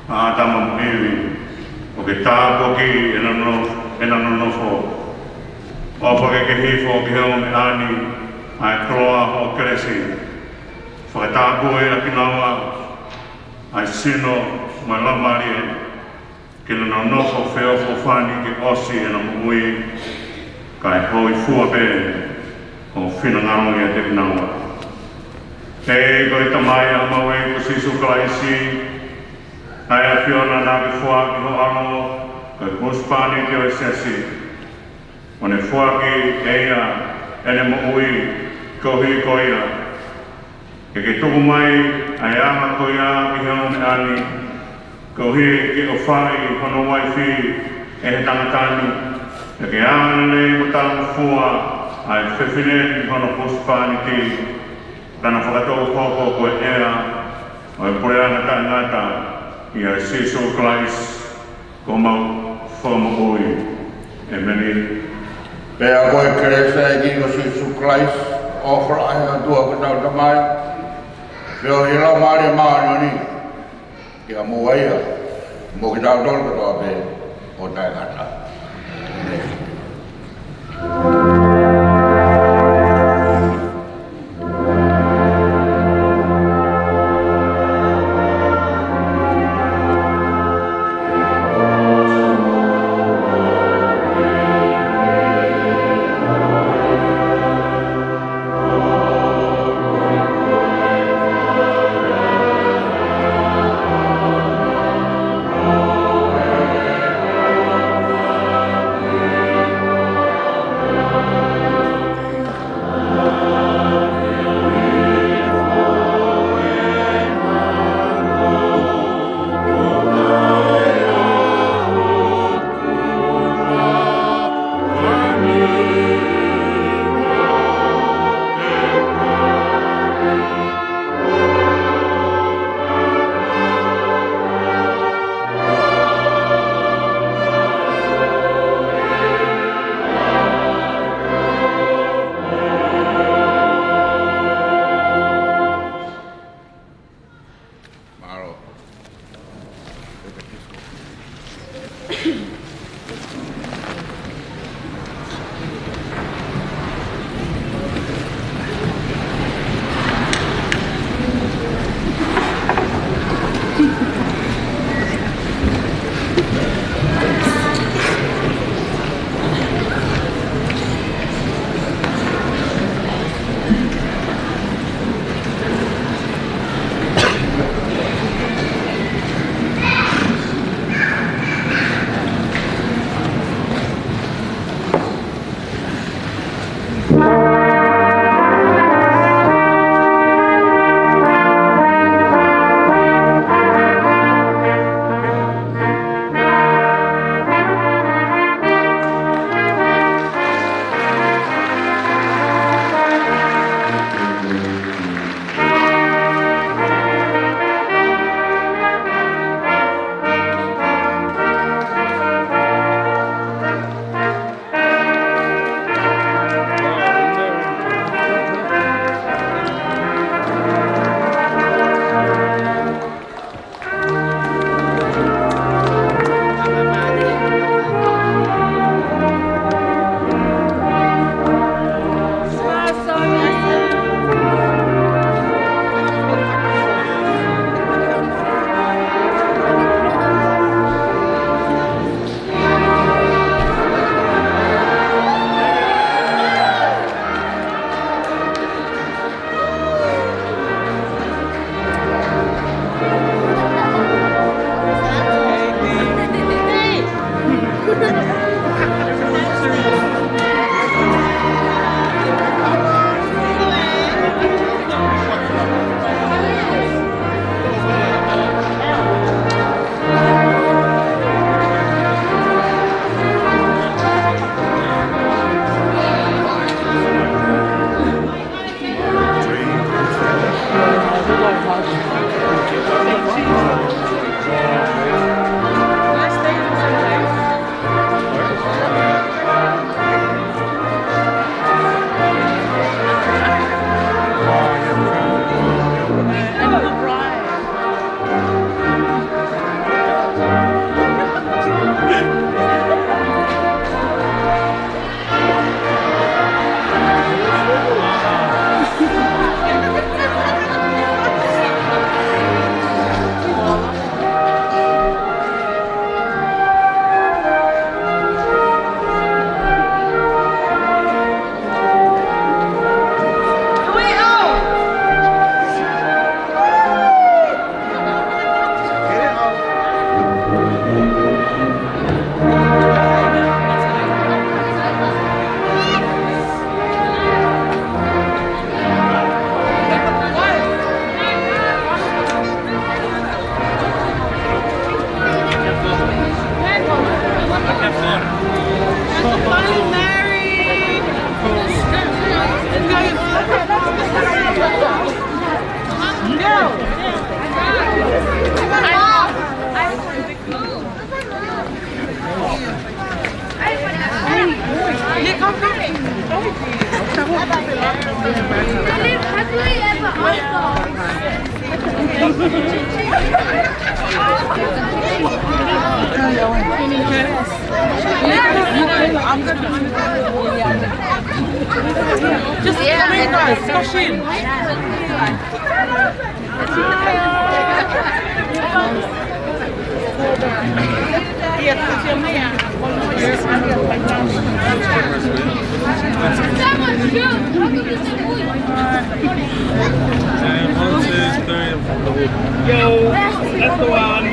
ʻa ʻĀtama mo ʻIvi, ʻo ke tāpuakiʻi ʻena no-, ʻena nonofo. ʻOfa ke ke hifo ki he ongo meʻa ni ʻa e koloa ʻo ho kelesi. Fakatapui ʻa kinaua, ʻa e sino mo e laumālie, ke nau nonofo feʻofoʻofani ke ʻosi ʻena moʻui, kae hōifua pē ho finangalo ʻiate kinaua. ʻEiki ko e Tamai ʻa homau ʻEiki ko Sīsū Kalaisi, ʻa e ʻAfiona naʻa ke foaki ho ʻAlo ko e husepāniti ʻo e siasi, ʻo ne foaki ʻe ia ʻene moʻui koeʻuhi ko ia. Ke ke tuku mai ʻa e anga ko ia ki he ongo meʻa ni, koeʻuhi ke ʻofaʻi hono uaifi ʻe he tangata ni, pea ke ʻanenai mo talangofua ʻa e fefine ni hono husepāniti, ka na fakatou hoko ko e ʻea ʻo e puleʻanga taʻengata, ʻia Sīsū Kalaisi ko homau Fakamoʻui. ʻĒmeni. Pea ko e kelesi ʻa e ʻEiki ko Sīsū Kalaisi, ʻofa ʻa e ʻOtua ko hotau Tamai, feohi ʻa e Laumālie Māʻoniʻoni, ke ʻiate kimoua pea mo kitautolu kotoa pē ʻo taʻengata. ʻĒmeni. Just come in, guys. Squash in. And one, two, three, and four. Yo, that's the one.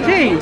Hey.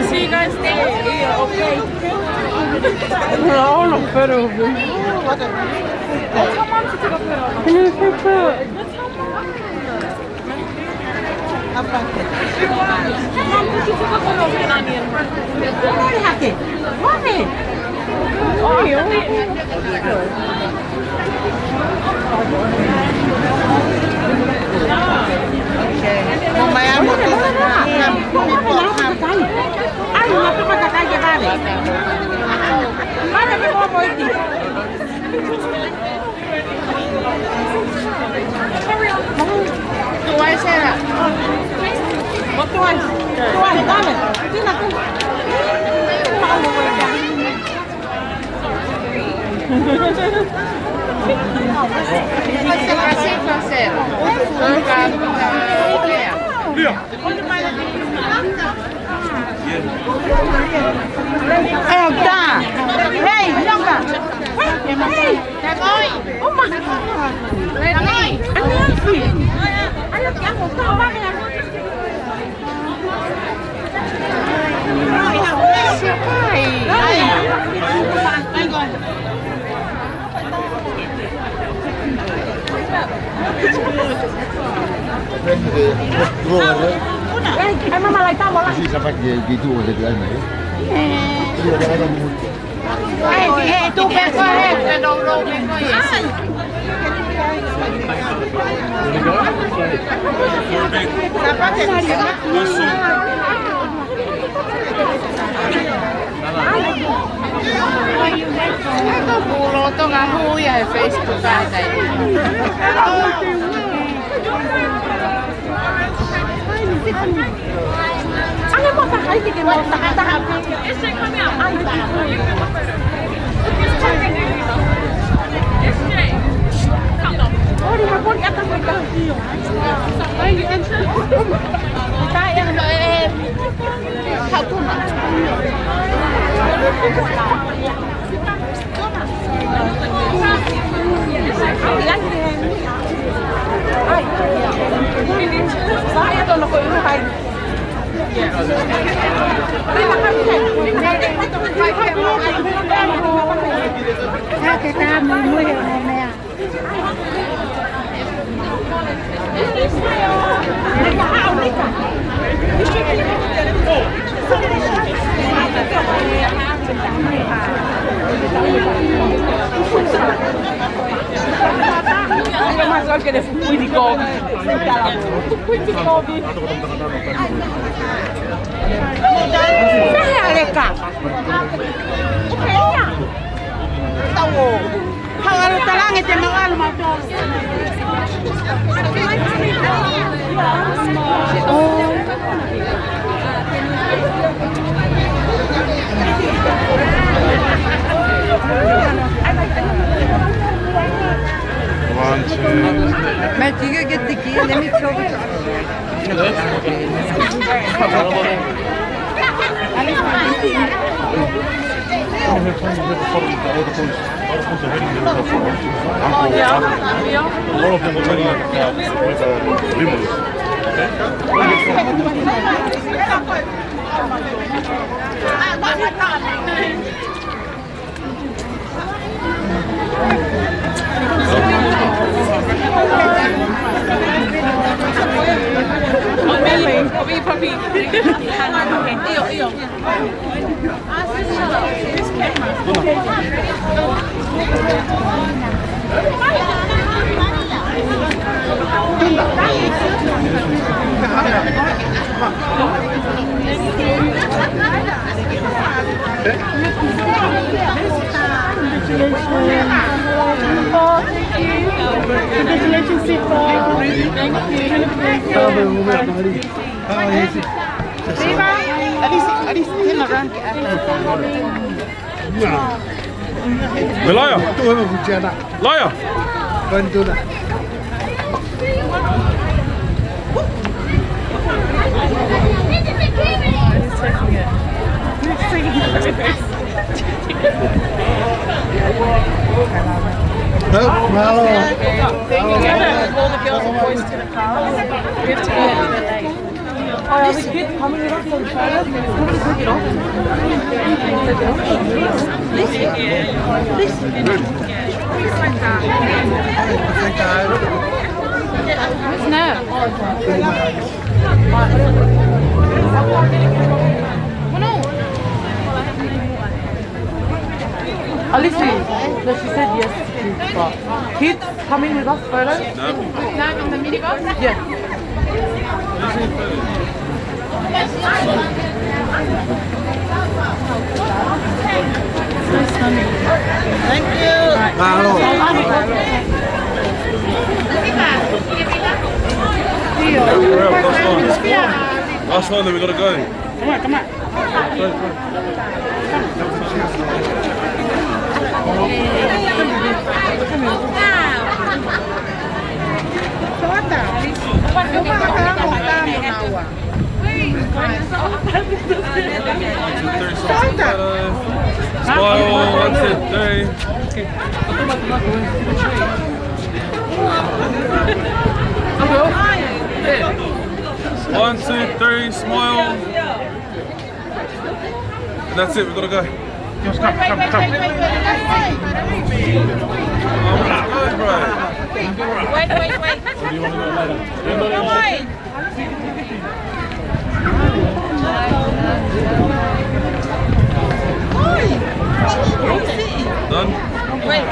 See you guys there. Yeah, okay. We're all a photo of me. Can you take a Ele fukuini kovi. Fukuini kovi. Sehe aleka. Tau. Hau alo talange te mau alo mau tau. One, two. Matt, you go get the key. Let me go. A lot of them are running with, uh, with, uh, levers. Congratulations, Sifa. Thank you. Viva! At least, at least, turn around. Lawyer. Lawyer. Hello. All the girls and boys to the car. We have to go. Oh, are the kids coming with us on Friday? Somebody take it off. This, this. What's that? Alice, no, she said yes. Kids coming with us, photo? No. No, on the minibus? Yeah. So sunny. Thank you. Mahalo. Hurry up, last one. Last one, then we gotta go. Come on, come on. Smile, one, two, three. One, two, three, smile. And that's it, we gotta go. Just come, come, come. Oh, let's go, bro. Wait, wait, wait. Come on. Done? Wait.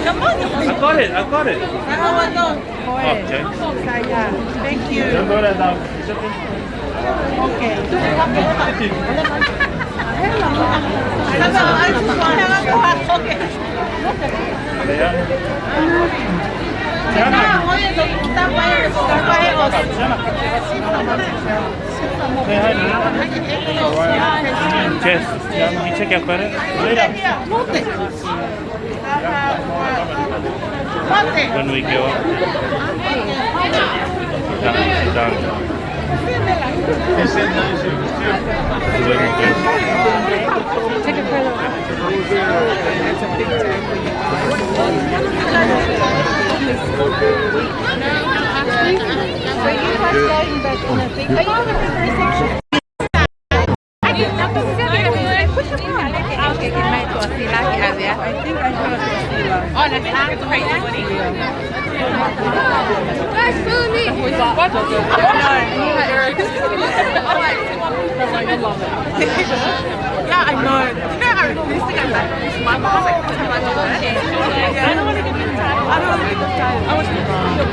Come on. I got it, I got it. Okay. Saya. Thank you. Okay. Jess, you check your credit? Later. When we go up. Done, done. Take a photo. Are you guys going back in the thing? Are you going to the reception? Yeah, I know. You know how this thing I like? This one, I was like, "What am I doing?" I don't know.